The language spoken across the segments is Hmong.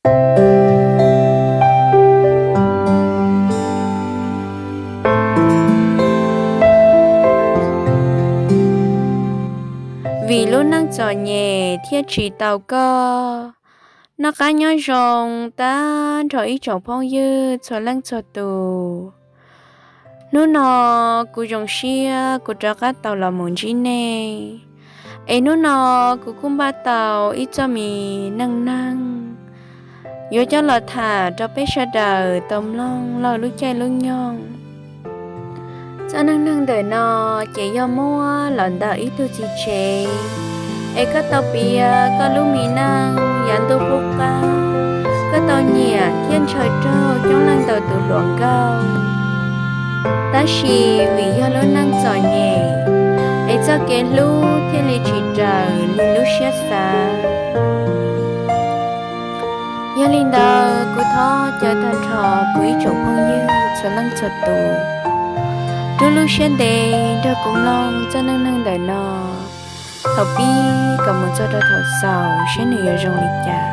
Vim lub neej txom nyem thiaj tsim tau koj. Noj qab nyob zoo tag nrho ib tsoom phooj ywg txhua leej txhua tus. Hnub no kuv zoo siab kuv rov qab tau los mus ntsib nej. Es hnub no kuv kuj npaj tau ib txoj me neej neeg yuav coj los tham rau peb sawv daws tau mloog lawm lub caij lub nyoog. Txoj neej neeg ntawm no ces yog muab los ntawm ib tug txiv tsev, es koj tau piav koj lub me neej yav ntuj qub qab, koj tau nyiam thiab ntshaw raug coob leej ntau tus hluas nkauj. Tab sis vim yog lub neej txom nyem, es txoj kev hlub thiaj li tsis raws li lub siab xav. Yog li ntawd kuv thov caw tag nrho kuv ib tsoom phooj ywg txhua leej txhua tus rub lub siab ntev nrog kuv mloog txoj neej neeg ntawm no thaum pib kom mus txog rau thaum xaus saib nws yuav zoo li cas.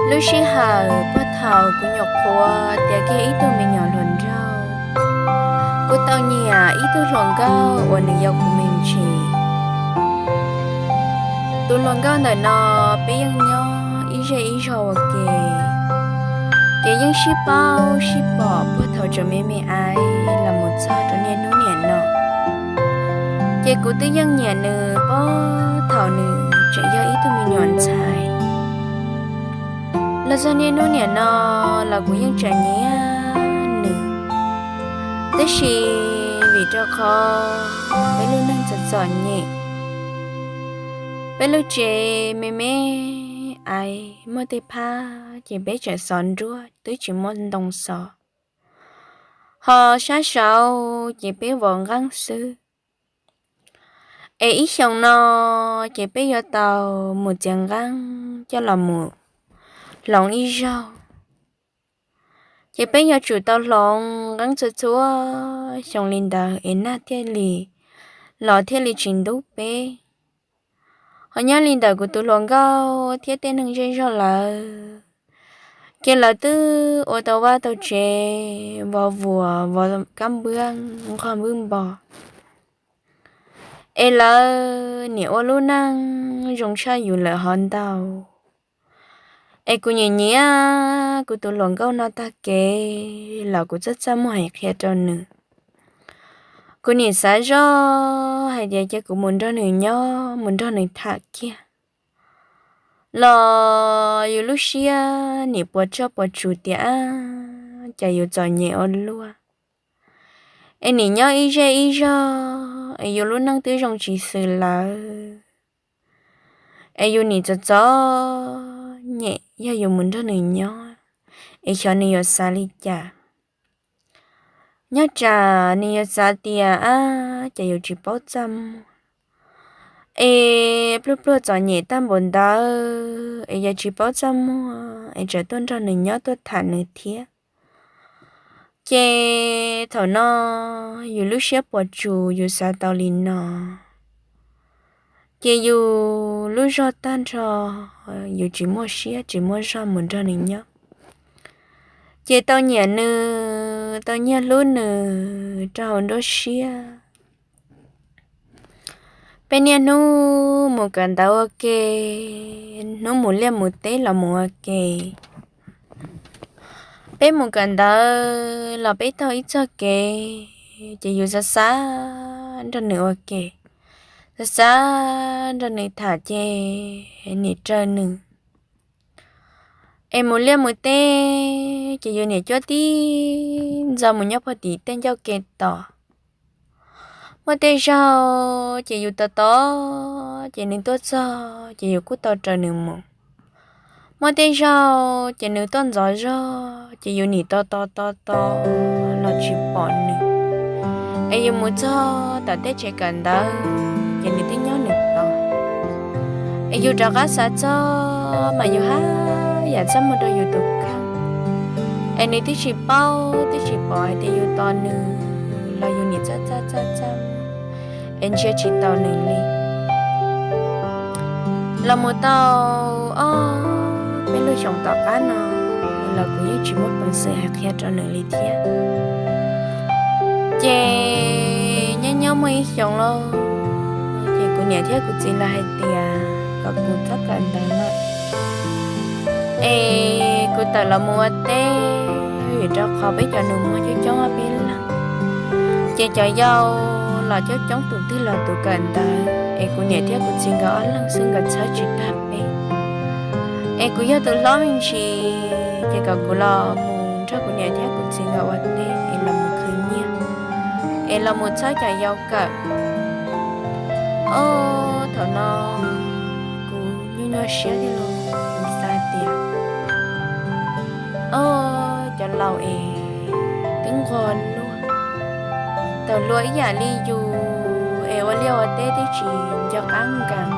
Lub sij hawm puag thaum kuv nyuam qhuav tiav kiag ib tug me nyuam hluas nraug, kuv tau nyiam ib tug hluas nkauj uas nws yog kuv me ntsis. Tus hluas nkauj ntawm no peb yeej nyob ib zej ib zog ua ke, ces yeej sib paub sib pom puag thaum tseem me me aiv los mus txog rau niaj hnub niam no. Ces kuv twb yeej nyiam nws puag thaum nws tseem yog ib tug me nyuam ntxhais. Los txog niaj hnub niam no los kuv yeej tseem nyiam nws, tab sis vim rau qhov peb lub neej txom txom nyem, peb lub tsev me me aiv muaj tej phab ces peb tseem xov nruab twb tsis muaj ntoo xov, ho sab saud ces peb vov nqeeb xwb. Es ib xyoos no ces peb yuav tau mus txiav nqeeb coj los mus hloov ib zaug. Ces peb yuav tsum tau hloov nqeeb txhua txhua xyoo li ntawd es nag thiaj li los thiaj li tsis ntub peb. Ho nyob li ntawm kuv tus hluas nkauj thiab tej neeg zej zog lawm, ces lawv twb ua tau vaj tau tsev, vov vuas, vov kab npwab, nqog npwb npo, es lawv niam ua lub neej zoo tshaj yus lawm hov ntau. Es kuv nyiam nyiam kuv tus hluas nkauj no tag kev los kuv txaj txaj muag hais qhia rau nws. Kuv nim xav zoj hais tias cia kuv mus nrog nws nyob mus nrog nws tham kiag, los yus lub siab nim puas tsuaj puas tsus tias ab cas yus txom nyem ua luaj. Es nim nyob ib zej ib zog es yus lub neej twb zoo tsis xws lawm, es yus nim txom txom nyem yog yus mus nrog nws nyob, es xyov nws yuav xav li cas. Nyob tsam nws yuav xav tias ab ces yus tsis paub txaj muag, es pluag pluag txom nyem tag npaum ntawd es yus tsis paub txaj muag es tseem tuaj nrog nws nyob tuaj tham nws thiab. Ces thaum no yus lub siab puas tsus yus xav tau li no, ces yus lub zog tag nrho yus tsis muaj siab tsis muaj zog mus nrog nws nyob. Ces tau nyiam nws tau nyiag hlub nws rau hauv nruab siab. Peb niaj hnub mus kawm ntawv ua ke, hnub mus liaj mus teb los mus ua ke. Peb mus kawm ntawv los peb taug ib txoj kev, ces yus xav xav nrog nws ua ke, xav xav nrog nws tham ces nim raws nws. Es mus liaj mus teb ces yus nim cuab tib ntxo mus nyob puag tim tej ncauj ke tos. Muaj tej zaug ces yus tos tos ces nws tuaj txog ces yus kuj tau raws nws mus. Muaj tej zaug ces nws tuaj ntxov zog ces yus nim tos tos tos tos los tsis pom nws. Es yus mus txog tom tej tsev kawm ntawv ces nws twb nyob nws tos. Es yus rov qab xav txog mas yus haj yam txaj muag rau yus tus kheej. Es nws twb tsis paub twb tsis pom hais tias yus tos nws los yus nim txaj txaj txaj txaj, es ntsia tsis tau nws li. Los mus tau ob peb lub xyoo tom qab no los kuv yeej tsis muaj peev xwm hais qhia rau nws li thiab. Ces nyob nyob muaj ib xyoo lauj, ces kuv niam thiab kuv txiv lawv hais tias kom kuv txhob kawm ntawv lawm, es kuv tawm los mus ua teb, vim rau qhov peb cov nus muag coob coob ob peb leeg, ces cov yau los coob coob tus twg los tus kawm ntawv, es kuv niam thiab kuv txiv nkawd ob leeg xwb nkawd txhawb tsis tag peb. Es kuv yog tus hlob me ntsis, ces kom kuv los mus nrog kuv niam thiab kuv txiv nkawd ua teb es los mus khwv nyiaj, es los mus txhawb cov yau kawm. Ob, thaum no kuv nyuaj nyuaj siab thiab lauj, kuv xav tias, ob, cov laus es twb nquag luaj, tawm luag ib yam li yus, es ua liaj ua teb twb tsis nco qab nkees,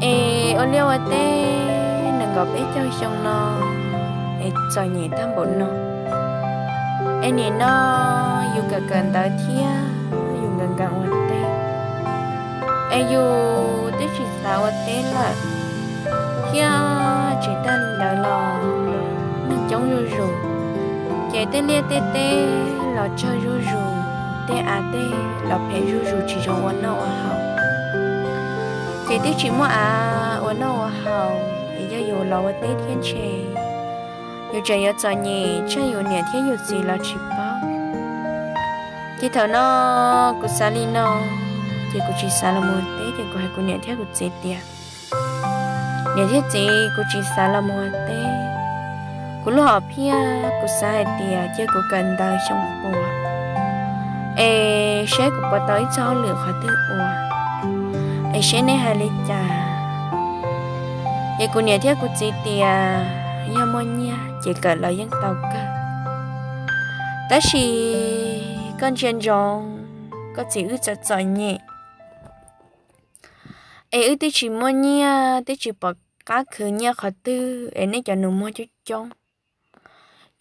es ua liaj ua teb nees nkaum peb caug xyoo no, es txom nyem tag npaum no, es nim no yus kawm kawm ntawv thiab yus nkees nkees ua teb, es yus twb tsis xav ua teb lawm, thiab tsis tag li ntawd los neeg coob zuj zus, ces tej liaj tej teb los tsawg zuj zus, tej av tej los phem zuj zus tsis zoo ua noj ua haus, ces twb tsis muaj av ua noj ua haus, es yog yus los ua teb thiab ntshe yus tseem yuav txom nyem tsheej yus niam thiab yus txiv los tsis paub. Ces thaum no kuv xav li no, ces kuv tsis xav los mus ua teb, ces kuv hais kuv niam thiab kuv txiv tias, niam thiab txiv, kuv tsis xav los mus ua teb. Kuv lub hom phiaj kuv xav hais tias cia kuv kawm ntawv xyoo puas, es seb kuv puas tau ib txoj hauj lwm qhov twg ua, es seb neb hais li cas. Ces kuv niam thiab kuv txiv tias yog muaj nyiaj ces kawm los yeej tau kawg, tab sis koj ntsia ntsoov koj txiv wb txom txom nyem, es wb twb tsis muaj nyiaj twb tsis pom qab khwv nyiaj qhov twg, es nej cov nus muag coob coob,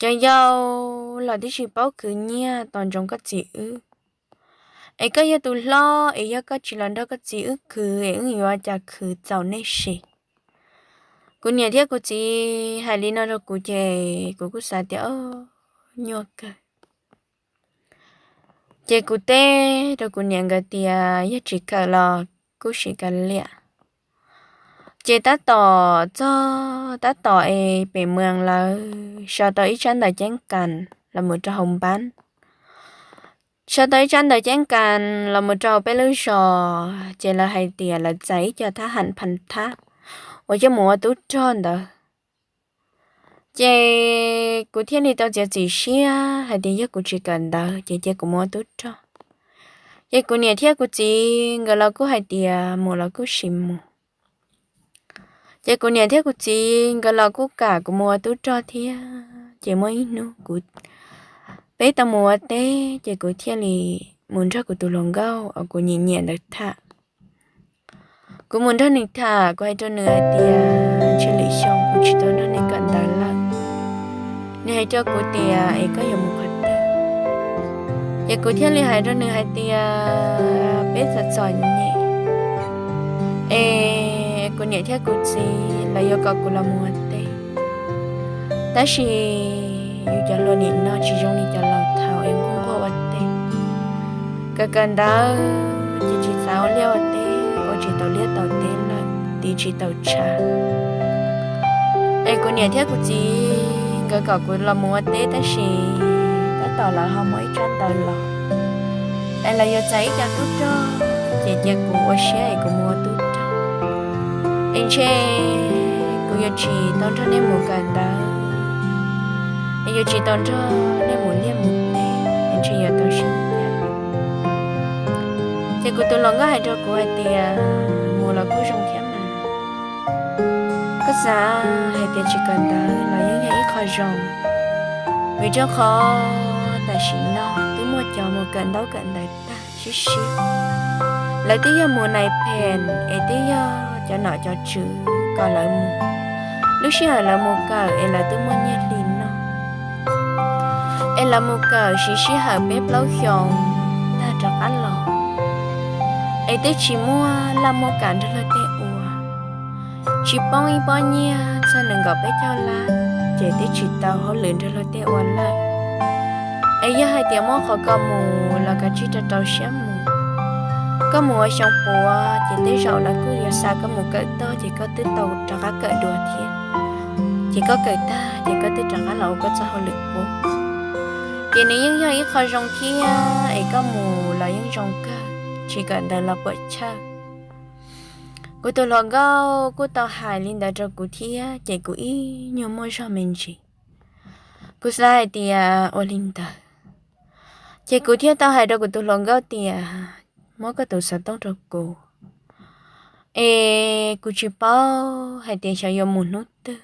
cov yau los twb tsis paub khwv nyiaj, tos ntsoov koj txiv wb. Es koj yog tus hlob, es yog koj tsis los nrog koj txiv wb khwv, es wb yuav ua cas khwv txaus nej siv? Kuv niam thiab kuv txiv hais li no rau kuv ces kuv kuj xav tias, o, nyuaj kawg. Ces kuv teb rau kuv niam nkawd tias yog tsis kawm los kuj sim kav liam. Ces tab tom txog, tab tom es pem Muas lawv sau tau ib tsab ntawv ceeb kas los mus rau hauv npab, sau tau ib tsab ntawv ceeb kas los mus rau hauv peb lub zos, ces lawv hais tias lawv txais ib co thab ham phas thab uas coj mus ua tub rog ntawd. Ces kuv thiaj li tau txiav txim siab hais tias yog kuv tsis kawm ntawv ces cia kuv mus ua tub rog. Ces kuv niam thiab kuv txiv nkawd los kuj hais tias mus los kuj sim mus. Ces kuv niam thiab kuv txiv nkawd los kuj kam kuv mus ua tub rog thiab. Ces muaj ib hnub kuv, peb tau mus ua teb ces kuv thiaj li mus nrog kuv tus hluas nkauj uas kuv nyiam nyiam ntawd tham. Kuv mus nrog nws tham, kuv hais rau nws hais tias ntshe lwm xyoo kuv tsis tau nrog nej kawm ntawv lawm. Nws hais rau kuv tias es koj yuav mus qhov twg? Ces kuv thiaj li hais rau nws hais tias peb txom txom nyem, es kuv niam thiab kuv txiv lawv yuav kom kuv los mus ua teb, tab sis yus cov hluas nim no tsis zoo li cov laus thaum es nquag nquag ua teb. Kawm kawm ntawv ces tsis xav ua liaj ua teb, ua tsis tau liaj tau teb lawm, tiv tsis tau tshav. Es kuv niam thiab kuv txiv nkawd kom kuv los mus ua teb tab sis tab tom lawv ho muab ib tsab ntawv los, es lawv yuav txais ib co tub rog, ces cia kuv ua siab es kuv mus ua tub rog. Es ntshe kuv yuav tsis tau nrog nej mus kawm ntawv, es yuav tsis tau nrog nej mus liaj mus teb, es ntshe yuav tau sib cav. Ces kuv tus hluas nkauj hais rau kuv hais tias mus los kuj zoo thiab mas. Koj xav hais tias tsis kawm ntawv los yeej yog ib qho zoo, vim rau qhov tam sim no twb muaj cov mus kawm ntaub kawm ntawv tag sib sib. Lawv twb yog mus nais phem es twb yog cov nom cov tswv kom lawv mus. Lub sij hawm lawv mus kawm es lawv twb muaj nyiaj hli noj, es lawv mus kawm siv sij hawm peb plaub xyoos tag rov qab los, es twb tsis muaj laj muaj kam nrog luag tej ua. tsis poob ib pob nyiaj txog nees nkaum peb caug lab, ces twb tsis tau hauj lwm nrog luag tej ua lawm. Es yog hais tias muab qhov ko mus los kav tsij rau rau siab mus. Koj mus ua xyoo puav ces tej zaum lawv kuj yuav xa koj mus kawm toj, ces koj twb tau rov qab kawm dua thiab. Ces koj kawm tag ces koj twb rov qab los ua koj txoj hauj lwm qub. Ces nws yeej yog ib qho zoo thiab, es koj mus los yeej zoo kawg, tsis kawm ntawv los puam chawj. Kuv tus hluas nkauj kuj tau hais li ntawd rau kuv thiab, ces kuv ib nyuag muaj zog me ntsis. Kuv xav hais tias ua li ntawd, ces kuv thiaj tau hais rau kuv tus hluas nkauj tias, muab koj tus xov tooj rau kuv, es kuv tsis paub hais tias xyov yuav mus hnub twg,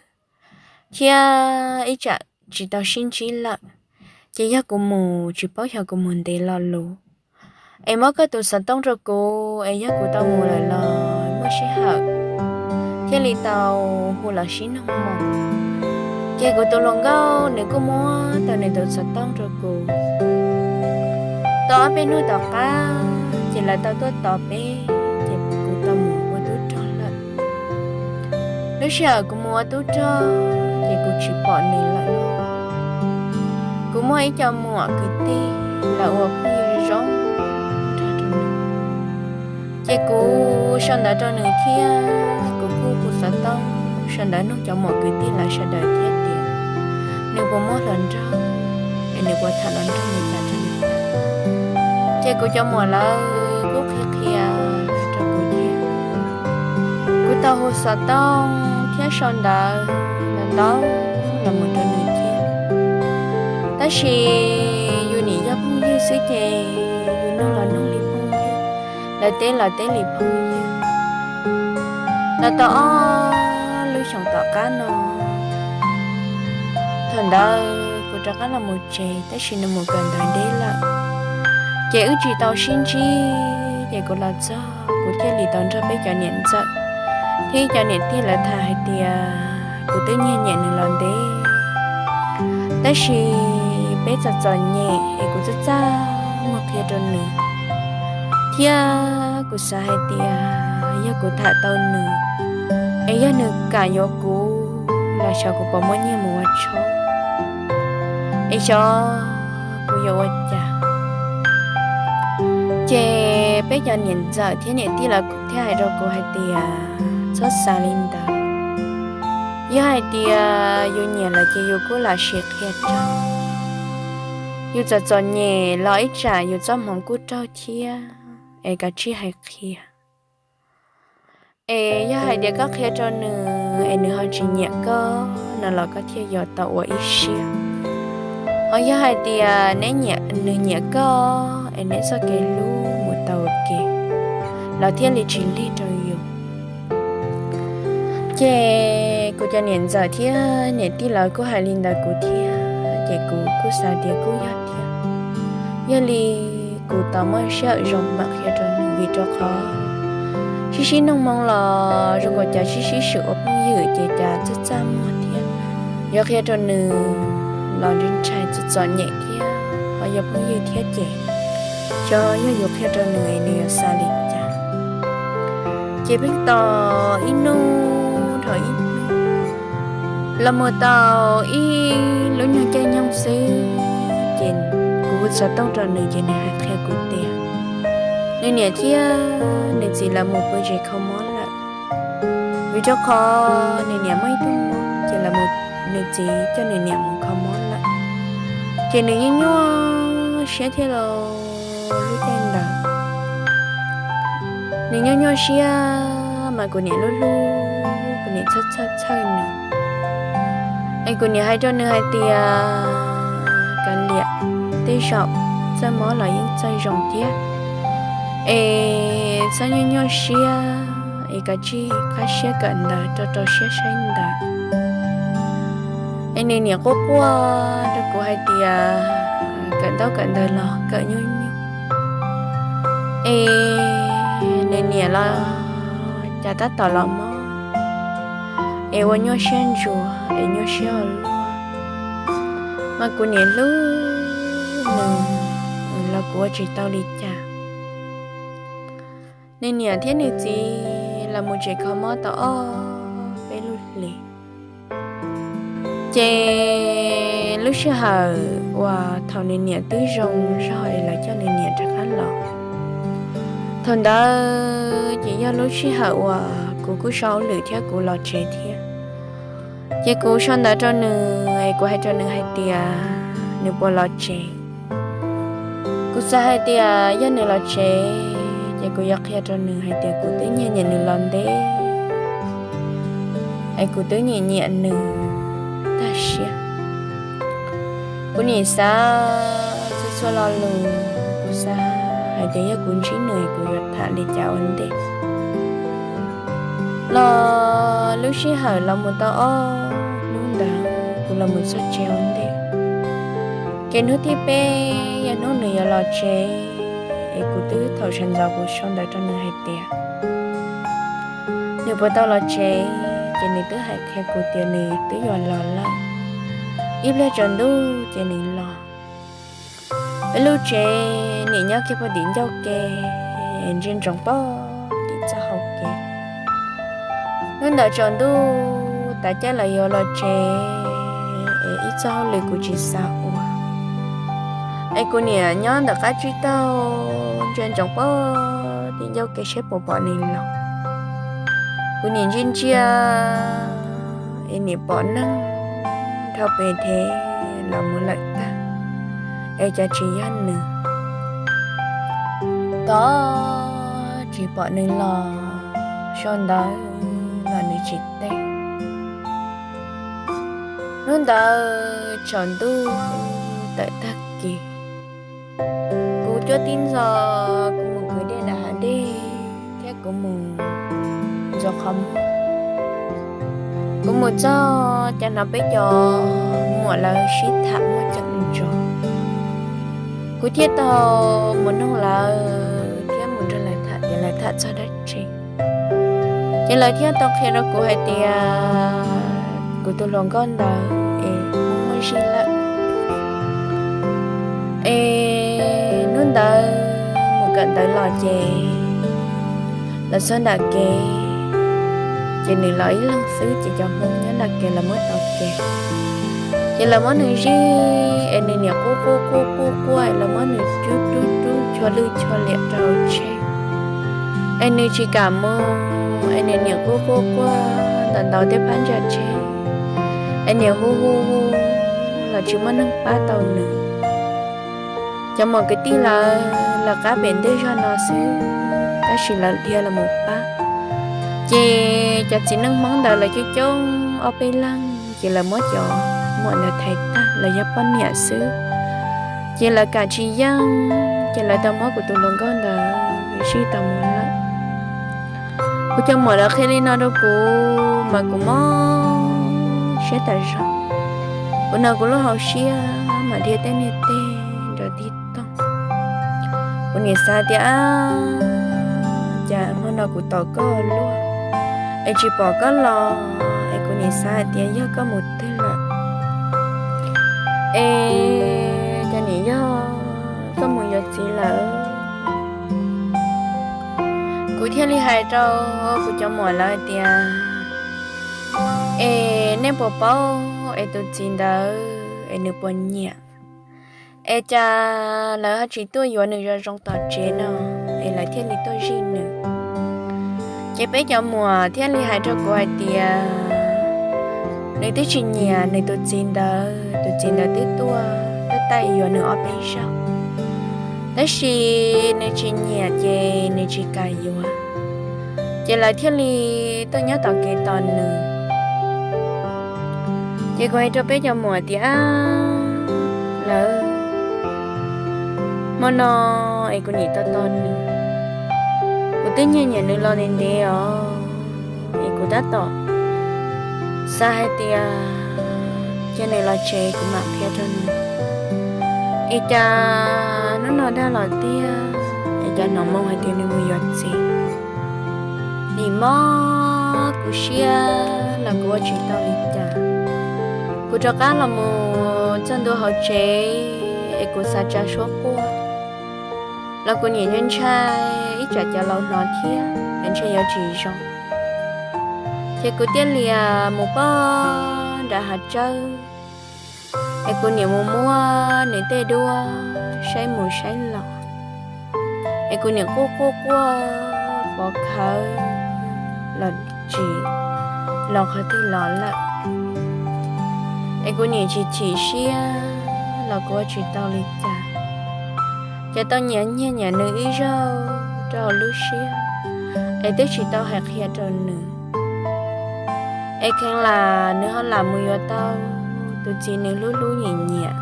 thiab ib tsam tsis tau sib ntsib lawm, ces yog kuv mus tsis paub xyov kuv mus ntev lo lus. Es muab koj tus xov tooj rau kuv, es yog kuv tau mus lawm los muaj sij hawm thiaj li tau hu los sib nug moo. Ces kuv tus hluas nkauj nws kuj muab tau nws tus xov tooj rau kuv. Tau ob peb hnub tom qab ces lawv tau tuaj tos peb, ces kuv tau mus ua tub rog lawm. Lub sij hawm kuv mus ua tub rog, ces kuv tsis pom nws lawm. Kuv muaj ib co muam kwv tij, lawv ua phooj ywg zoo nrog rau nws. Ces kuv sau ntawv rau nws thiab, kuv kuj hu xov tooj sau ntawv nug cov muam kwv tij lawv sawv daws thiab tias nws puas muaj hluas nraug, es nws puas tham hluas nraug li cas rau nws. Ces kuv cov muam lawv kuj qhia qhia rau kuv thiab. Kuv tau hu xov tooj thiab sau ntawv ntau los mus rau nws thiab, tab sis yus nim yog phooj ywg xwb ces yus nug los nug li phooj ywg, lawv teb los teb li phooj ywg. Los tau ob lub xyoos tom qab no, thaum ntawd kuv rov qab los mus tsev, tab sis nws mus kawm ntawv deb lawm, ces wb tsis tau sib ntsib. Ces kuv los txog kuv thiaj li tau nrog peb cov niam ntxawm thiab ib cov niam tij lawv tham hais tias kuv twb nyiag nyiam nws los ntev, tab sis peb txom txom nyem es kuv txaj txaj muag qhia rau nws, thiab kuv xav hais tias yog kuv tham tau nws, es yog nws kam yuav kuv los xyov kuv puas muaj nyiaj mus ua tshoob, es xyov kuv yuav ua cas. Ces peb cov niam ntxawm thiab niam tij lawv thiaj hais rau kuv hais tias txhob xav li ntawd. Yog hais tias yus nyiam lawm ces yus kuj lam sim qhia rau. Yus txom txom nyem los ib tsam yus txoj hmoov kuj raug thiab, es kav tsij hais qhia. Es yog hais tias koj qhia rau nws es nws ho tsis nyiam koj no los koj thiaj yuav tau ua ib siab. Ho yog hais tias neb nyiam, nws nyiam koj es neb txoj kev hlub mus tau ua ke los thiaj li tsis lig rau yus. Ces kuv cov niam ntxawm thiab niam tij lawv kuj hais li ntawd kuv thiab, ces kuv kuj xav tias kuj yog thiab. Yog li kuv tau muaj sij hawm zoo mam qhia rau nws, vim rau qhov sib sib nug moo los zoo nkaus cas sib sib swm ua phooj ywg ces cas txaj txaj muag thiab. Yuav qhia rau nws los ntshai ntshai txom txom nyem thiab, ho yog phooj ywg thiab ces xyov yog yus qhia rau nws nws yuav xav li cas. Ces pheej tos ib hnub dhau ib hnub, los mus tau ib lub nyuag caij nyoog xwb, ces kuv hu xov tooj rau nws ces nws hais qhia kuv tias nws niam thiab nws txiv lawv mus pw tsev kho mob lawm. Vim rau qhov nws niam muaj ib tug mob ces lawv mus, nws txiv coj nws niam mus kho mob lawm. Ces nws nyuaj nyuaj siab thiab lauj, lub caij ntawd nws nyuaj nyuaj siab mas kuv niam lub hlub, kuv niam txhawj txhawj txhawj nws. Es kuv niam hais rau nws hais tias kav liam, tej zaum txawj mob los yeej txawj zoo thiab. Es txhob nyuaj nyuaj siab, es kav tsij qab siab kawm ntawv, rau rau siab saib ntawv. Es nws niam quaj quaj rau kuv hais tias kawm ntaub kawm ntawv los kawm nyuaj nyuaj. Es nws niam los cas tab tom los mob, es ua nyuaj siab ntsuav es nyuaj siab ua luaj. Mas kuv niam hlub nws los kuv ua tsis tau li cas. Nws niam thiab nws txiv los mus tsev kho mob tau ob hli. Ces lub sij hawm uas thaum nws niam twb zoo zog es lawv coj nws niam rov qab los, thaum ntawd ces yog lub sij hawm uas kuv kuj sau hauj lwm thiab kuv los tsev thiab. Ces kuv sau ntawv rau nws es kuv hais rau nws hais tias nws puas los tsev. Kuv xav hais tias yog nws los tsev ces kuv yuav qhia rau nws hais tias kuv twb nyiag nyiam nws los ntev es kuv twb nyiam nyiam nws tag siab. Kuv nim xav txhua txhua lo lus, kuv xav hais tias yog kuv ntsib nws kuv yuav tham li cas ua ntej. Los lub sij hawm los mus tau ob hnub ntawd kuv los mus txog tsev ua ntej, ces hnub thib peb yog hnub nws yuav los tsev, es kuv twb thaum sawv ntxov kuv sau ntawv rau nws hais tias nws puas tau los tsev, ces nws twb hais qhia kuv tias nws twb yuav los lawm, ib pliag tsaus ntuj ces nws los. Peb lub tsev nim nyob kiag puag tim ncauj ke, ntsia ntsoov puag tim txoj hau kev. Hnub ntawd tsaus ntuj tav caij lawv yuav los tsev, es ib txoj hauj lwm kuv tsis xav ua, es kuv niam nyob ntawm qab tsib taug ntsia ntsoov puag tim ncauj kev saib puas pom nws los. Kuv niam ntsia ntsia es nim pom neeg dhau pes dhev los mus lawm tag, es cas tsis yog nws. Tod tsis pom nws los, sau ntawv los nws tsis teb. Hnub ntawd tsaus ntuj tawm tag kis, kuv cuab tib ntxo, kuv mus kwv dej nram hav dej thiab kuv mus ntxuav qhov muag. Kuv mus txog ces hnov peb cov muam lawv sib tham muaj ceem ntso, kuv thiaj tau mus noog lawv thiab mus nrog lawv tham tias lawv tham txog dab tsi. Ces lawv thiaj tau qhia rau kuv hais tias kuv tus hluas nkauj ntawd es muaj zib lawm. Es hnub ntawd mus kawm ntawv los ces lawv txog nram kev, ces nws los ib leeg xwb ces cov Hmoob nyob nram kev lawv muab tau kev. Ces lawv muab nws zij es nws niam quaj quaj quaj quaj quaj es lawv muab nws rub rub rub chua lwj chua liam rau tsheb, es nws tsis kam mus, es nws niam quaj quaj quaj ntawm ntaus tej phab ntsa tsheb, es niam hu hu hu los tsis muaj neeg pab tau nws. Cov muam kwv tij lawv los qab pem ntej zog no xwb, tab sis lawv dhia los mus pab. Ces cov txiv neej Hmoob ntawd lawv coob coob ob peb leeg, ces lawv muab cov muam ntawd thaiv tag, lawv yog poj niam xwb, ces lawv kam tsis yeej, ces lawv tau muab kuv tus hluas nkauj ntawd zij tau mus lawm. Kuv cov muam lawv qhia li no rau kuv mas kuv mob siab tas zog. Kuv no kuv lub hauv siab mas dhia tej niag teg nrov tig toog. Kuv nim xav tias, cas hmo no kuv tos koj luaj es tsis pom koj los, es kuv nim xav hais tias yog koj mus twg lawm, es cas nim yog koj mus yuav txiv lawm. Kuv thiaj li hais rau kuv cov muam lawv hais tias, es nej puas paub es tus txiv ntawd es nws puas nyiam, es cas lawv ho tsis tuaj yuav nws zoo zoo tom tsev no, es lawv thiaj li tuaj zij nws. Ces peb cov muam thiaj li hais rau kuv hais tias nws twb tsis nyiam nws tus txiv ntawd, tus txiv ntawd twb tuaj tab tais yuav nws ob peb zaug, tab sis nws tsis nyiam ces nws tsis kam yuav, ces lawv thiaj li tuaj nyob tom kev tos nws. Ces kuv hais rau peb cov muam tias, lawv, hmo no es kuv nim tos tos nws, kuv twb nyiag nyiam nws los ntev ntev os, es kuv tab tom xav hais tias cia nws los tsev kuv mam qhia rau nws. Es cas hnub no dag los tiag, es cas hnov moo hais tias nws mus yuav txiv. Nim mob kuv siab los kuv ua tsis tau li cas. Kuv rov qab los mus txog ntua hauv tsev es kuv xav tsa suab quaj los kuv nim ntshai ntshai ib tsam cov laus hnov thiab es ntshai yuav tsis zoo. Ces kuv thiaj li mus pog nram hav tsawb, es kuv niam mus muab nws tej duab saib mus saib los, es kuv niam quaj quaj quaj pov khawv los tsis los qhov twg los lawm, es kuv niam tsis chim siab los kuv ua tsis tau li cas. Ces tau nyias nyiag nyiam nws ib zaug rau hauv lub siab, es twb tsis tau hais qhia rau nws. Es kheev lam nws ho lam mus yuav tau tus txiv nws hlub hlub nyiam nyiam,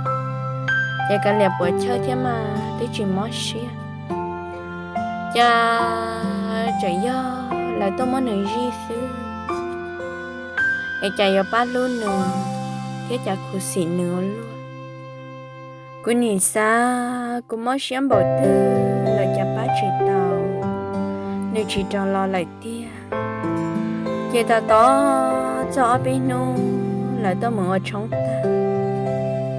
ces kav liam puas chawj thiab mas twb tsis mob siab. Cas tseem yog lawv tuaj muab nws zij xwb, es cas yuav pab hlub nws thiab cas khuv xim nws ua luaj. Kuv nim xav kuv mob siab npaum twg los cas pab tsis tau, nws tsis rov los lawm tiag. Ces tos tos txog ob peb hnub lawv tuaj mus ua tshoob tag,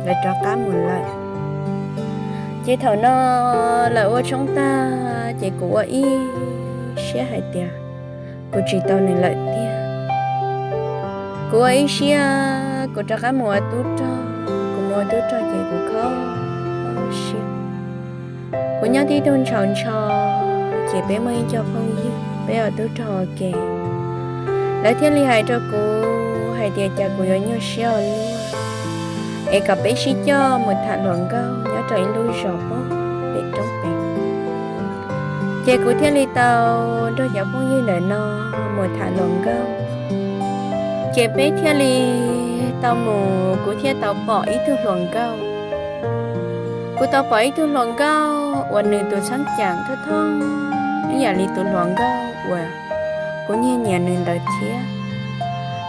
lawv rov qab mus lawm. Ces thaum no lawv ua tshoob tag ces kuv ua ib siab hais tias kuv tsis tau nws lawm tiag. Kuv ua ib siab kuv rov qab mus ua tub rog, kuv mus ua tub rog ces kuv kho siab. Kuv nyob tib tug ntshaus ntsho, ces peb muaj ib co phooj ywg peb ua tub rog ua ke, lawv thiaj li hais rau kuv hais tias cas kuv yuav nyuaj siab ua luaj, es kom peb sib coj mus tham hluas nkauj nyob rau ib lub zos pem roob pem. Ces kuv thiaj li tau nrog cov phooj ywg ntawm no mus tham hluas nkauj. Ces peb thiaj li tau mus, kuv thiaj tau pom ib tug hluas nkauj. Kuv tau pom ib tug hluas nkauj uas nws tus txheeb ceem thoob thoob ib yam li tus hluas nkauj uas kuv nyiag nyiam nws ntawd thiab.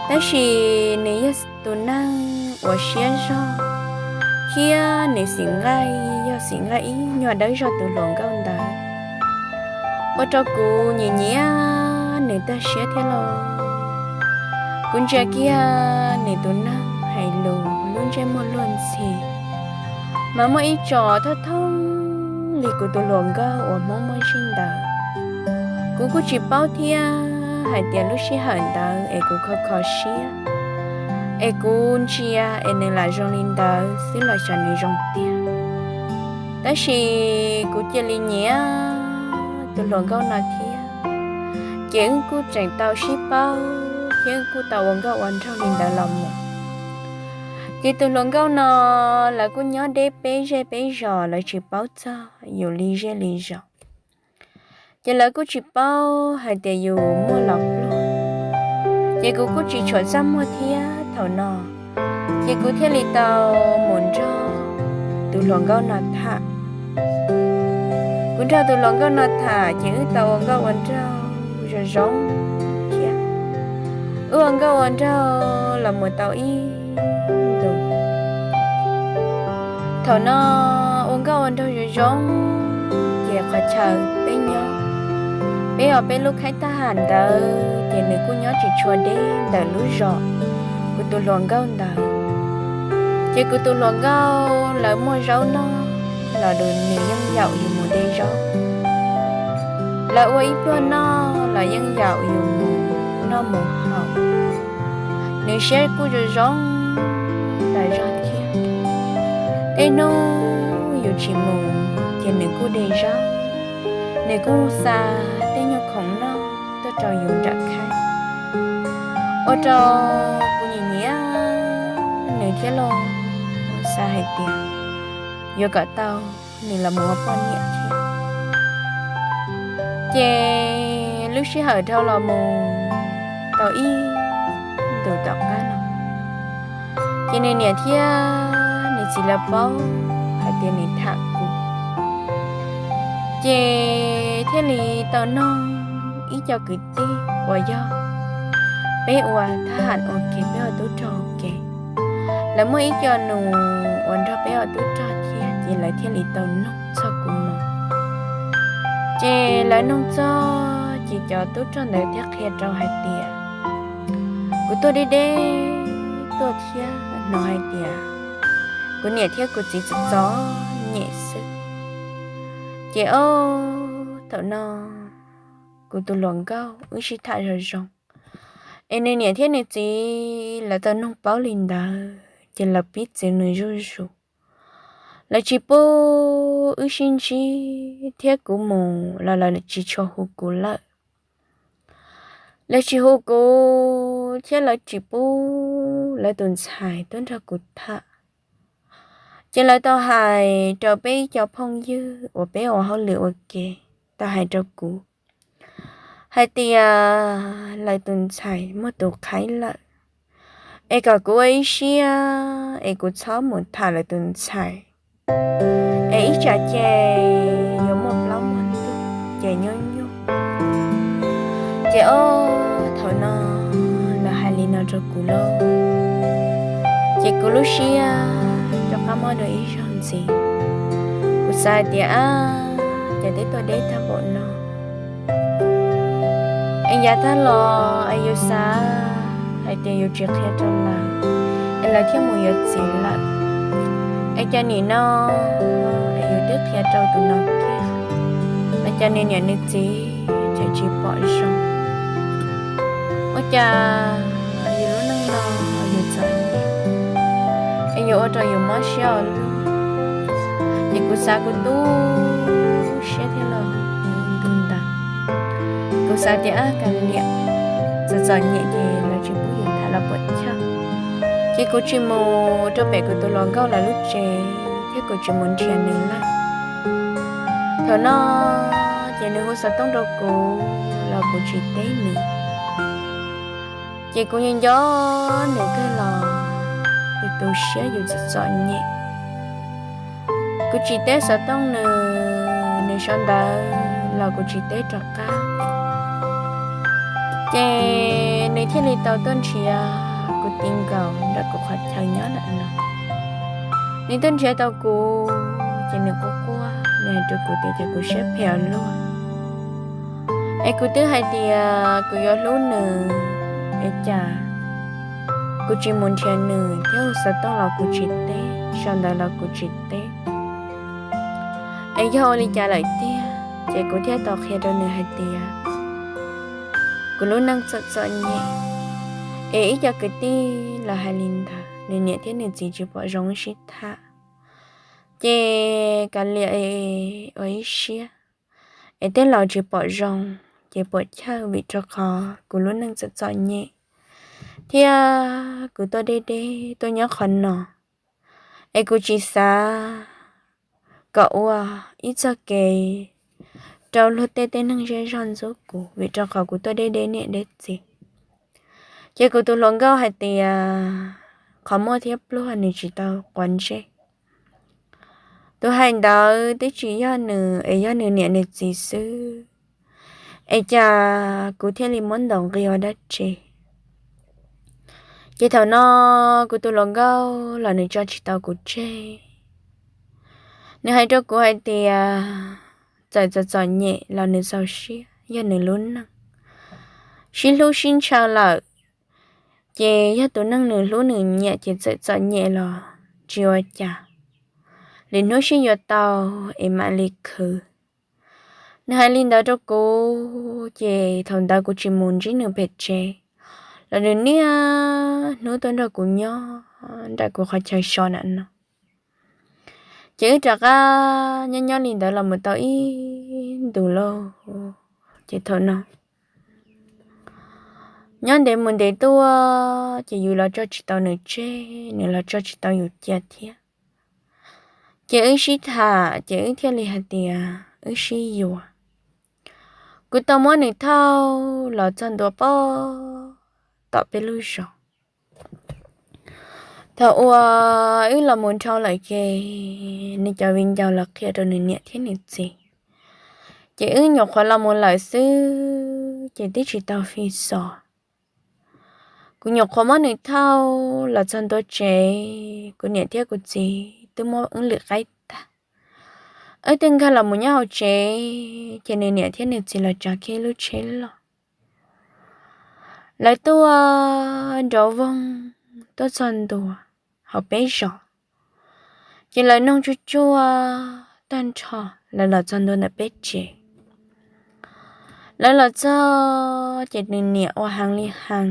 Tab sis nws yog tus neeg uas siab zog, thiab nws xim nqaij yog xim nqaij ib nyuag dawb zog tus hluas nkauj ntawd, ua rau kuv nyiam nyiam nws tag siab thiab lauj. Kuv ntsia kiag nws tus neeg hais lus lub ntsej muag luag ntxhi, mas muaj ib tsom thoob thoob li kuv tus hluas nkauj uas Hmoob muaj zij ntawd. Kuv kuj tsis paub thiab hais tias lub sij hawm ntawd es kuv kho kho siab, es kuv ntsia es nws lam zoo li ntawd xwb los xyov nws zoo tiag. Tab sis kuv cia li nyiam tus hluas nkauj no thiab, ces wb kuj tseem tau sib paub thiab wb kuj tau ua nkauj ua nraug li ntawd los mus. Ces tus hluas nkauj no lawv kuj nyob deb peb zej peb zos, lawv tsis paub txog yus li zej li zos. Ces lawv kuj tsis paub hais tias yus muaj los pluag, ces kuv kuj tsis tshua txaj muag thiab thaum no. Ces kuv thiaj li tau mus nrog tus hluas nkauj no tham. Kuv nrog tus hluas nkauj no tham ces wb tau ua nkauj ua nraug zoo zoo thiab. Wb ua nkauj ua nraug los mus tau ib ntus. Thaum no ua nkauj ua nraug zoo zoo, ces qhov chaw peb nyob, peb ua peb lub khaib thaj ham ntawd ces nws kuj nyob tsis tshua deb ntawm lub zos kuv tus hluas nkauj ntawd. Ces kuv tus hluas nkauj lawv muaj zaub noj los nws yeej yaum yus mus de zaub, lawv ua ib pluag noj los yeej yaum yus mus noj mus haus. Nws siab kuj zoo zoo tas zog thiab. Tej hnub yus tsis mus ces nws kuj de zaub, nws kuj xa tej nyuag khoom noj tuaj rau yus nram khaib, ua rau kuv nyiam nyiam nws thiab lauj. Xav hais tias yuav kom tau nws los mus ua poj niam thiab. Ces lub sij hawm dhau los mus tau ib ntus tom qab no, ces nws niam thiab nws txiv lawv paub hais tias nws tham kuv, ces thiaj li tau noog ib co kwv tij uas yog peb ua thab ham ua ke, peb ua tub rog ua ke, lawv muaj ib co nus uas nrog peb ua tub rog thiab, ces lawv thiaj li tau noog txog kuv mus. Ces lawv noog txog ces cov tub rog ntawd thiaj qhia rau hais tias kuv tuaj deb deb tuaj thiab hnov hais tias kuv niam thiab kuv txiv txom txom nyem xwb. Ces ob thaum no kuv tus hluas nkauj wb sib tham zoo zoo, Es nws niam thiab nws txiv lawv tau noog paub li ntawd ces lawv pib txwv nws zuj zus. Lawv tsis pub wb sib ntsib thiab kuv mus los lawv tsis tshua hu kuv lawm. Lawv tsis hu kuv thiab lawv tsis pub lawv tus ntxhais tuaj nrog kuv tham. Ces lawv tau hais rau peb ib co phooj ywg uas peb ua hauj lwm ua ke, tau hais rau kuv hais tias lawv tus ntxhais muaj tus qhaib lawm, es kom kuv ua ib siab es kuv txhob mus tham lawv tus ntxhais, es ib tsam ces yuav muaj plaub muaj ntug ces nyuaj nyuaj. Ces ob thaum no lawv hais li no rau kuv lauj, ces kuv lub siab rov qab mob dua ib zaug ntxiv. Kuv xav hais tias ab, ces twb tuaj deb tag npaum no es yav tag los es yus xav hais tias yus tsis qhia rau lawv es lawv thiaj mus yuav txiv lawm. Es cas nim no es yus twb qhia rau tus no kiag, es cas nws niam nws txiv tseem tsis pom zoo. Ua cas yus lub neej no yus txom nyem es yuav ua rau yus mob siab ua luaj. Ces kuv xav kuv tu siab thiab los ntag. Kuv xav tias ab, kav liam, txom txom nyem ces lawv tsis pub yus tham los puas chawj. Ces kuv tsis mus rau pem kuv tus hluas nkauj lawv lub tsev thiab kuv tsis mus nrhiav nws lawm. Thaum no ces nws hu xov tooj rau kuv los kuv tsis teb nws. Ces kuv nco nco nws kawg los yus tu siab yus txom txom nyem. Kuv tsis teb xov tooj nws, nws sau ntawv los kuv tsis teb rov qab. Ces nws thiaj li tau tuaj nrhiav kuv ti nkaus ntawm kuv qhov chaw nyob lawm no. Nws tuaj nrhiav tau kuv ces nws quaj quaj, nws hais rau kuv tias ces kuv siab phem ua luaj. Es kuv twb hais tias kuv yuav hlub nws, es cas kuv tsis mus nrhiav nws thiab hu xov tooj los kuv tsis teb, sau ntawv los kuv tsis teb. Es yog ua li cas lawm tiag? Ces kuv thiaj tau qhia rau nws hais tias kuv lub neej txom txom nyem, es ib co kwv tij los hais li ntawd, nws niam thiab nws txiv tsis pom zoo wb sib tham. Ces kav liam ua ib siab, es tej laus tsis pom zoo, ces puam chawj vim rau qhov kuv lub neej txom txom nyem thiab kuv tuaj deb deb tuaj nyob qhov no, es kuv tsis xav kom ua ib txoj kev rau luag tej tej neeg zej zog ntxub kuv vim rau qhov kuv tuaj deb deb niam deb txiv. Ces kuv tus hluas nkauj hais tias qhov muaj thiab pluag nws tsis tau quav ntsej. Tus hais ntawd twb tsis yog nws, es yog nws niam nws txiv xwb, es cas kuv thiaj li muab ntaus nqi ua dab tsi? Ces thaum no kuv tus hluas nkauj los nws tso tsis tau kuv tseg. Nws hais rau kuv hais tias txawm txom txom nyem los nws txaus siab, yog nws lub neej. Sib hlub sib ntshaw lawm, ces yog tus neeg nws hlub nws nyiam ces txawm txom nyem los tsis ua cas, lwm hnub sib yuav tau es mam li khwv. Nws hais li ntawd rau kuv, ces thaum ntawd kuv tsis mus ntsib nws pem tsev, los nws niaj hnub tuaj nrog kuv nyob nram kuv qhov chaw so na no. Ces wb rov qab nyob nyob li ntawd los mus tau ib ntus lauj, ces thaum no nyob ntev mus ntev tuaj ces yus los tso tsis tau nws tseg, nws los tso tsis tau yus cia thiab. Ces wb sib tham, ces wb thiaj li hais tias wb sib yuav. Kuv tau muab nws thauj los txog ntua pem tom peb lub zos. Thaum uas wb los mus dhau lawm ces nws cov viv ncaus los qhia rau nws niam thiab nws txiv, ces wb nyuam qhuav los mus lawm xwb ces twb tsis tau fi xos. Kuv nyuam qhuav muab nws thauj los txog ntua tsev, kuv niam thiab kuv txiv twb muab wb lwm qaib tag. Wb twb nkag los mus nyob hauv tsev, ces nws niam thiab nws txiv los tsav kiag lub tsheb los. Lawv tuaj nrov voog tuaj txog ntua hauv peb zos, ces lawv noog tsuj tsuaj tag nrho, lawv los txog ntua ntawm peb tsev. Lawv los txog ces nws niam ua heev li heev,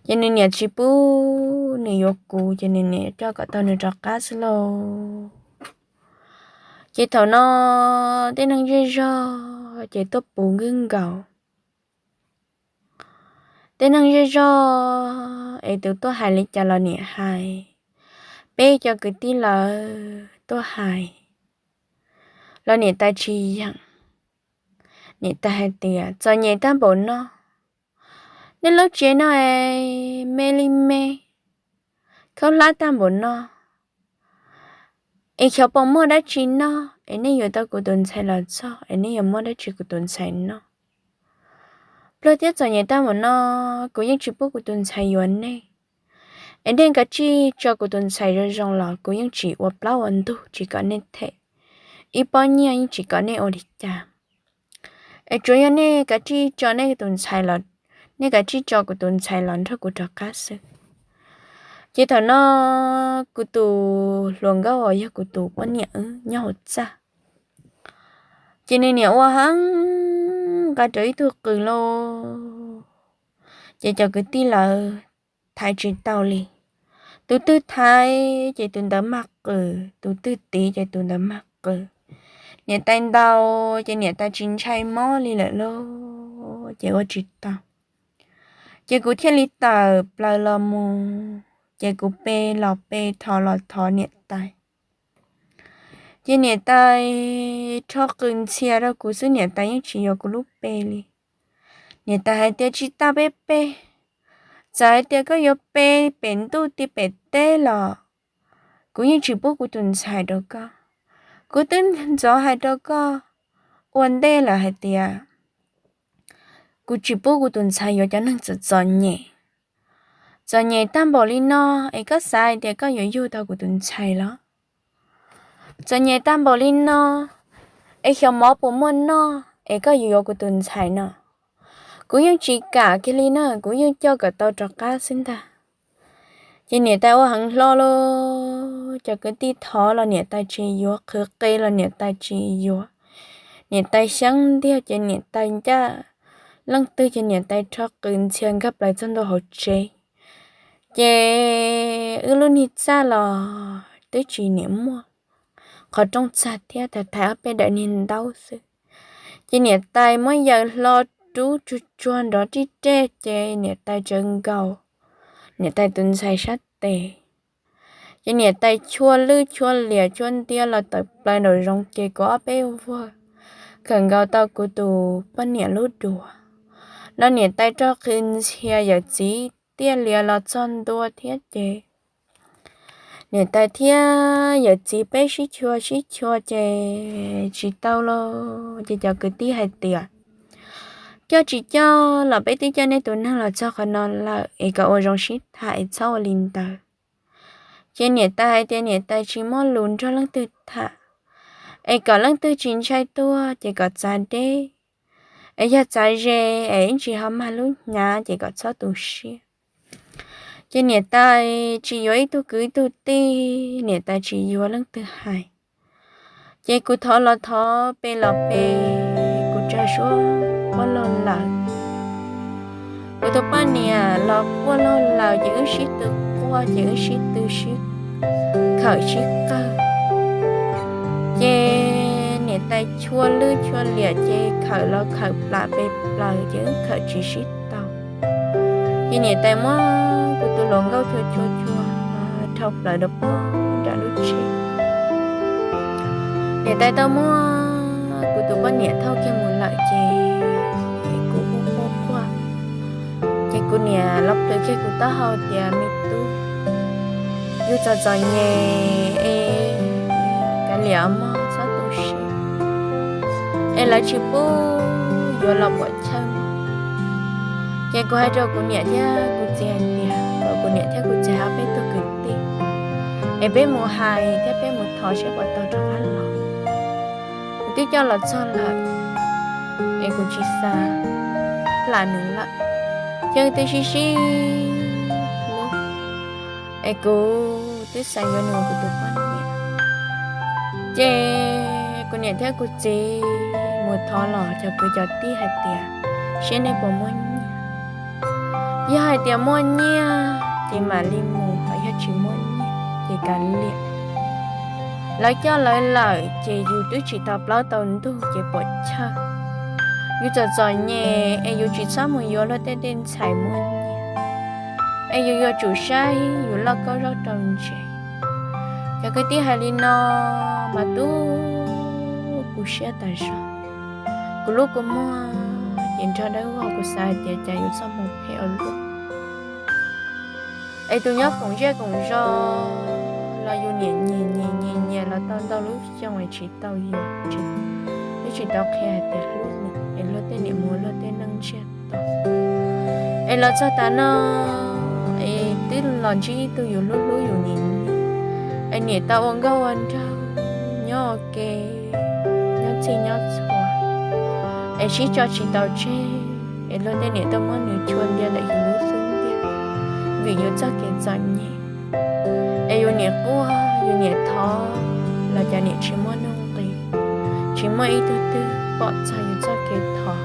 ces nws niam tsis pub nws yuav kuv, ces nws niam coj kom tau nws rov qab xwb lauj. Ces thaum no tej neeg zej zog ces tuaj puv nkaus. Tej neeg zej zog es tus tuaj hais li cas los niam hais, peb cov kwv tij lawv tuaj hais los niam tais tsis yeem. Niam tais hais tias txom nyem tag npaum no, nej lub tsev no es me li me, khaub hlab tag npaum no, es xyov puas muaj dab tsi noj es nej yuav tau kuv tus ntxhais los txog es nej yuav muab dab tsi kuv tus ntxhais noj. Pluag thiab txom nyem tag npaum no, kuv yeej tsis pub kuv tus ntxhais yuav nej. Es nej kav tsij tso kuv tus ntxhais zoo zoo los kuv yeej tsis ua plaub ua ntug tsis kom nej them, ib pob nyiaj yeej tsis kom nej ua li cas. Es tsuav yog nej kav tsij tso nej tus ntxhais los, nej kav tsij tso kuv tus ntxhais los nrog kuv rov qab xwb. Ces thaum no kuv tus hluas nkauj uas yog kuv tus poj niam wb nyob hauv txaj, ces nws niam ua heev nqa rawv ib tug qws lauj. Ces cov kwv tij lawv thaiv tsis tau li. Tus twg thaiv ces tus ntawd mag qws, tus twg tiv ces tus ntawd mag qws. Niam tais ntaus ces niam tais tsis ntshai mob li lawm lauj, ces ua tsis tau. Ces kuv thiaj li tawm plaws los mus, ces kuv pe los pe thov los thov niam tais. Ces niam tais rho qws ntxhias rau kuv xwb, niam tais yeej tsis yuav kuv lub pe li. Niam tais hais tias tsis tas peb pe, txawm hais tias koj yuav pe pem ntuj ti pem teb los kuv yeej tsis pub kuv tus ntxhais rau koj. Kuv twb ntxov hais rau koj ua ntej lawm hais tias kuv tsis pub kuv tus ntxhais yuav cov neeg txom txom nyem. Txom nyem tag npaum li no, es koj xav hais tias koj yuav yug tau kuv tus ntxhais los? Txom nyem tag npaum li no, es xyov mov puas muaj noj es koj yuav yuav kuv tus ntxhais no? Kuv yeej tsis kam kiag li na, kuv yeej coj kom tau rov qab xwb ntag. Ces niam tais ua heev hlo los cov kwv tij thov los niam tais tsis yuav, qhwv qe los niam tais tsis yuav. Niam tais xyeeb ntiag ces niam tais ncaj leej twg ces niam tais rho qws ntxhias nkag plaws txog ntua hauv tsev. Ces wb lub niag txaj los twb tsis niam muaj qhov rooj txag thiab, thaiv thaiv ob peb daim niag ntaub xwb. Ces niam tais muab yaws hlo rub tsuag tsuag nrov rij rej ces niam tais tsawv nkaus niam tais tus ntxhais sab tes. Ces niam tais chua lwj chua liam chua ntiab los tawm plaws nraum zoov ces kuv ob peb vuag khawm nkaus tau kuv tus poj niam lub duav. No niam tais rho qws ntxhias yawm txiv tiaj lias los txog ntua thiab ces niam tais thiab yawm txiv peb sib chua sib chua ces tsis tau los ces cov kwv tij hais tias coj tsis coj los peb twb coj nej tus neeg los txog qhov no lawm es kom ua zoo sib tham es txhob ua li ntawd. Ces niam tais hais tias niam tais tsis muaj lus nrog leej twg tham, es kom leej twg tsis ntshai tuag ces kom txav deb, es yog txav ze es ib ntsis ho mag lub hnyav ces kom txhob tu siab. Ces niam tais tsis yuav ib tug kwv ib tug tij, niam tais tsis yuav leej twg hais. Ces kuv thov los thov pe los pe, kuv tsa suab quaj laug lawm. Kuv tus poj niam los quaj laug lawm ces wb sib tw quaj ces wb sib tw sib khawm sib qawg. Ces niam tais chua lwj chua liam ces khawm los khawm plam pe plaws ces wb khawm tsis sib tau. Ces niam tais muab kuv tus hluas nkauj chua chua chua dhau plaws rau pog nram lub tsheb. Niam tais tau muab kuv tus poj niam thauj kiag mus lawm ces kuv quaj quaj quaj. Ces kuv niam los plhws kiag kuv taub hau tias me tub, yus txom txom nyem es kav liam mog txhob tu siab, es lawv tsis pub yuav los puam chawj. Ces kuv hais rau kuv niam thiab kuv txiv hais tias kom kuv niam thiab kuv txiv hais peb tug kwv tij es peb mus hais thiab peb mus thov saib puas tau rov qab los. Kuv twb coj los txog lawm es kuv tsis xav plam nws lawm. Ces twb sib sib hlub es kuv twb xav yuav nws ua kuv tus poj niam. Ces kuv niam thiab kuv txiv Mus thov los cov kwv cov tij hais tias, seb nej puas muaj nyiaj. Yog hais tias muaj nyiaj ces mam li mus, ho yog tsis muaj nyiaj ces kav liam. Lawv coj lawv lawm ces yus twb tsis tau plaub tau ntug ces puam chawj. Yus txom txom nyem es yus tsis txhob mus yuav luag tej tej ntxhais muaj nyiaj, es yus yuav tsum saib yus lauj kaub zaub rau ntsev. Cov kwv tij hais li no mas tu kuv siab tas zog. Kuv lub kua muag ces nrog dawb vog, kuv xav hais tias cas yus txoj hmoo phem ua luaj. Es tus nyob koom zej koom zos los yus niam nyiam nyiam nyiam nyiam los tau ntau lub xyoo es tsis tau yuav, twb tsis tau qhia hais tias hlub nws, es luag tej niam mus luag tej neej ntsiag to. Es los txog tav no, es twb los ntsib ib tug yus hlub hlub yus nyiam nyiam, es niam tau ua nkauj ua nraug, nyob ua ke, nyob txhij nyob txhua, es sib tso tsis tau tseg, es luag tej niam tuaj muab nws chua ntiag ntawm yus lub xub ntiag, vim yus txoj kev txom nyem. Es yus niam quaj yus niam thov los cov niam tsis muaj nuj nqis, tsis muaj ib tug twg pom txog yus txoj kev thov.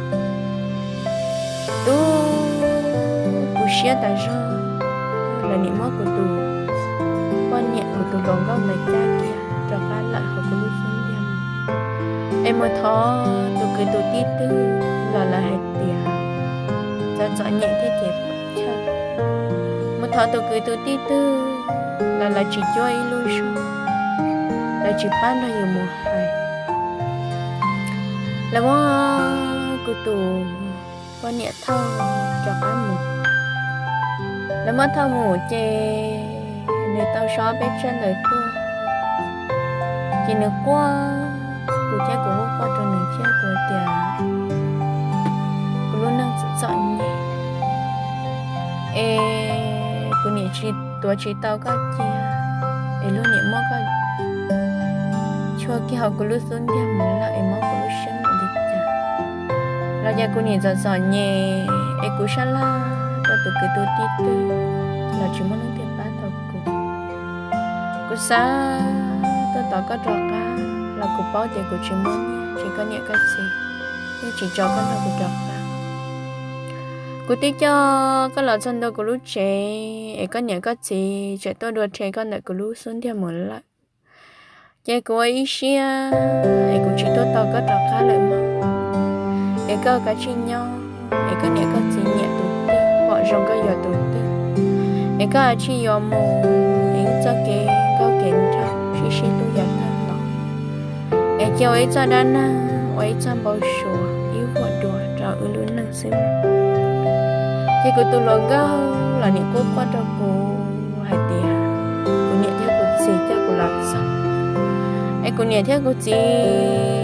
Tu kuv siab tas zog, lawv niam muab kuv tus poj niam kuv tus hluas nkauj ntawd cab kiag rov qab lawm hauv kuv lub xub ntiag mus. Es mus thov tus kwv tus tij twg los lawv hais tias txom txom nyem thiab ces chawj. Mus thov tus kwv tus tij twg los lawv tsis cuab ib lub zog, lawv tsis pab nrog yus mus hais. Lawv muab kuv tus poj niam thauj rov qab mus. Lawv muab thauj mus ces nws tau so peb tsab ntawv tuaj, ces nws quaj, kuv thiab kuv quaj quaj rau nws thiab kuv tias kuv lub neej txom txom nyem, es kuv niam tsis tuav tsis tau koj cia, es luag niam muab koj chua kiag hauv kuv lub xub ntiag mus lawm es mob kuv lub siab npaum li cas. Los ces kuv niam txom txom nyem es kuv sab laj rau tus kwv tus tij twg los tsis muaj leej twg pab tau kuv. Kuv xav tuaj tos koj rov qab los kuv paub tias kuv tsis muaj nyiaj ntsib koj niam koj txiv, yeej tsis tso koj nrog kuv rov qab. Kuv twb coj koj los txog ntua kuv lub tsev es koj niam koj txiv tseem tuaj dua rhe koj ntawm kuv lub xub ntiag mus lawm. Ces kuv ua ib siab es kuv tsis tuaj tos koj rov qab lawm mog. Es koj kav tsij nyob, es koj niam koj txiv nyiam tus twg, pom zoo koj yuav tus twg, es koj kav tsij yuav mus, es wb txoj kev nkauj kev nraug sib sib hlub yav tag los. Es cia ua ib txoj dab neeg, ua ib txoj npau suav, ib vuag dua rau wb lub neej xwb. Ces kuv tus hluas nkauj los niam quaj quaj rau kuv hais tias kuv niam thiab kuv txiv coj kuv los txog, es kuv niam thiab kuv txiv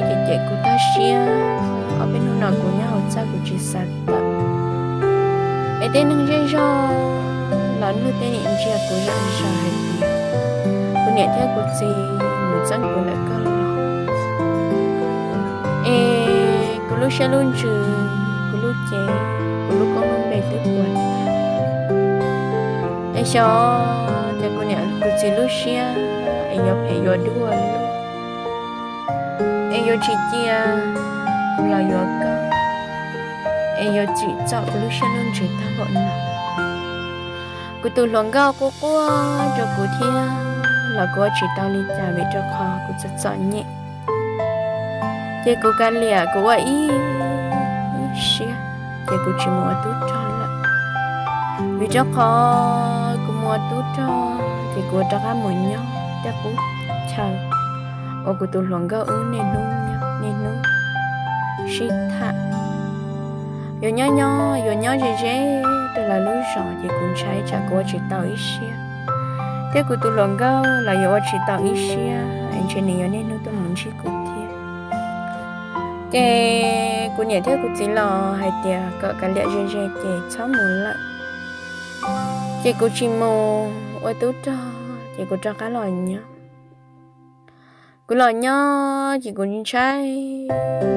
ces cem kuv tag siab. Ob peb hnub no kuv nyob hauv txaj kuv tsis xav tawm. Es tej neeg zej zog los luag tej niam ntsia kuv zom zaws hais tias kuv niam thiab kuv txiv mus txeeb kuv ntawm koj los. Es kuv lub siab lub ntsws, kuv lub cev, kuv lub koob lub npe twb puas tag. Es xyov ces kuv niam kuv txiv lub siab es yuav phem yuav dua luaj, es yuav tsis cia kuv los yuav koj, es yuav tsim txom kuv lub siab lub ntsws tag npaum no. Kuv tus hluas nkauj quaj quaj rau kuv thiab los kuv ua tsis tau li cas vim rau qhov kuv txom txom nyem. Ces kuv kav liam kuv ua ib siab, ces kuv tsis mus ua tub rog lawm. Vim rau qhov kuv mus ua tub rog ces kuv rov qab mus nyob tej qub chaw uas kuv tus hluas nkauj wb niaj hnub nyob niaj hnub sib tham. Yuav nyob nyob yuav nyob ze ze rau lawv lub zos ces kuv ntshai tsam kuv ua tsis tau ib siab, thiab kuv tus hluas nkauj los yuav ua tsis tau ib siab es ntshe nws yuav niaj hnub tuaj mus ntsib kuv thiab. Ces kuv niam thiab kuv txiv los hais tias kom kav liam ze ze ces txhob mus lawm. Ces kuv tsis mus ua tub rog ces kuv rov qab los nyob. Kuv los nyob ces kuv ntshai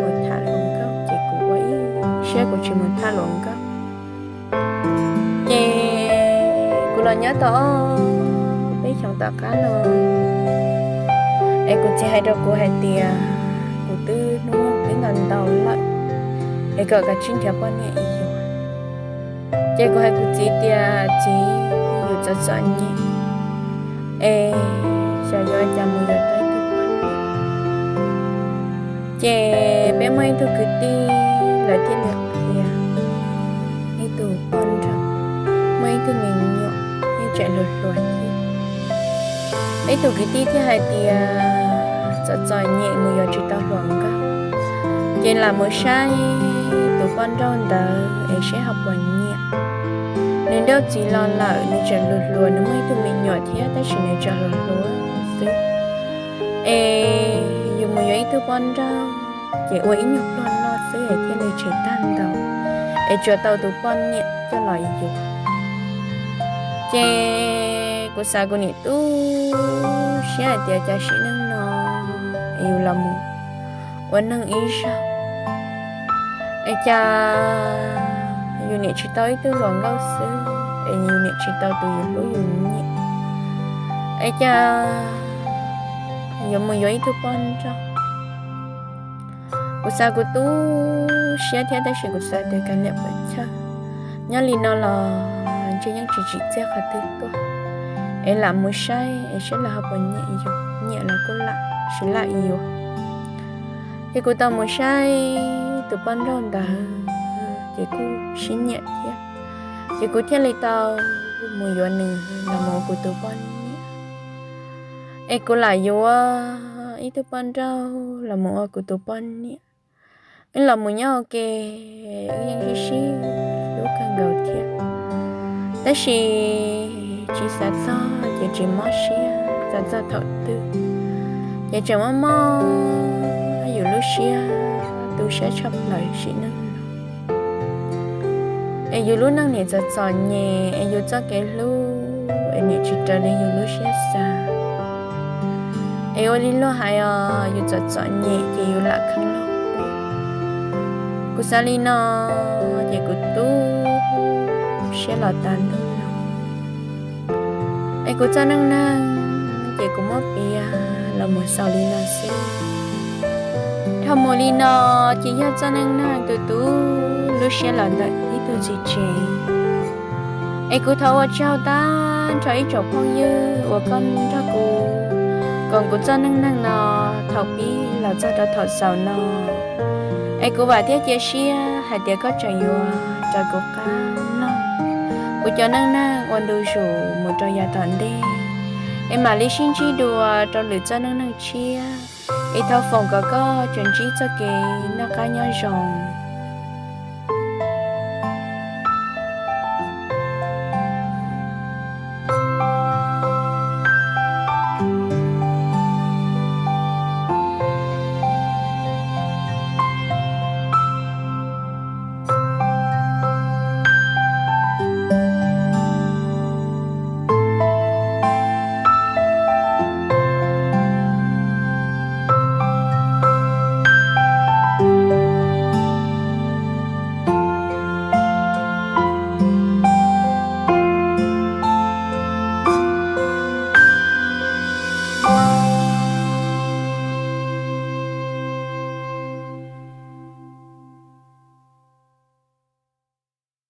mus tham hluas nkauj ces kuv ua ib siab kuv tsis mus tham hluas nkauj. Ces kuv los nyob tau ob peb xyoos tom qab no, es kuv txiv hais rau kuv hais tias kuv twb hnub nyoog twb nto tau lawm, es kom kav tsij nrhiav poj niam yuav. Ces kuv hais kuv txiv tias, txiv, yus txom txom nyem, es xyov yuav cas mus yuav tau ib tug poj niam. Ces peb muaj ib tug kwv tij, lawv thiaj li qhia ib tug poj nrauj, muaj ib tug me nyuam yeej tseem hluas hluas thiab. Peb tus kwv tij thiaj hais tias, txom txom nyem mus yuav tsis tau hluas nkauj, ces lam mus saib tus poj nrauj ntawd es saib ho puas nyiam. Nws nrauj txiv los lawm, nws tseem hluas hluas, nws muaj ib tug me nyuam thiab, tab sis nws tseem hluas hluas xwb. Es yus mus yuav ib tug poj nrauj, ces ua ib nyuag pliag no xwb es thiaj li tshem tag ntaus, es tsuas tau tus poj niam coj los yuav. Ces kuv xav kuv niam tu siab hais tias, cas sim neej no es yus los mus ua neej ib zaug, es cas yus niam tsis tau ib tug hluas nkauj xwb, es yus niam tsis tau tus yus hlub yus nyiam, es cas yuav mus yuav ib tug poj nrauj. Kuv xav kuv tu siab thiab, tab sis kuv xav tias kav liam pov chawj, nyob li no los ntshe yeej tsis tsim txiaj qhov twg tuaj, es lam mus saib es saib lawv ho puas nyiam yus, nyiam los kuj lam sib lam yuav. Ces kuv tau mus saib tus poj nrauj ntawd, ces kuj sib nyiam thiab, ces kuv thiaj li tau mus yuav nws los mus ua kuv tus poj niam. Es kuv lam yuav ib tug poj nrauj los mus ua kuv tus poj niam. Wb los mus nyob ua ke, wb yeej sib sib hlub kawg nkaus thiab, tab sis tsis xav txog ces tsis mob siab, xav txog thaum twg ces tseem mob mob yus lub siab, tu siab tshaj plaws sim neej no. Es yus lub neej niam txom txom nyem, es yus txoj kev hlub es niam tsis raws li yus lub siab xav. Es ua li luag hais os, yus txom txom nyem ces yus lam kheev luag. Kuv xav li no, ces kuv tu siab los tas ntuj no. Es kuv txoj neej neeg ces kuv muab piav los mus xaus li no xwb. Dhau mus li no, ces yog txoj neej neeg tu tu lub siab los ntawm ib tug txiv tsev. Es kuv thov ua tsaug tag nrho ib tsoom phooj ywg uas koj nrog kuv koom kuv txoj neej neeg no thaum pib los txog rau thaum xaus no. Es kuv vam thiab cia siab hais tias koj tseem yuav raws kuv qab mloog kuv cov neej neeg ua ntu zus mus rau yav tom ntej. Es mam li sib ntsib dua rau lwm txoj neej neeg tshiab. Es thov foom kom koj tsuas ntsib txoj kev noj qab nyob zoo.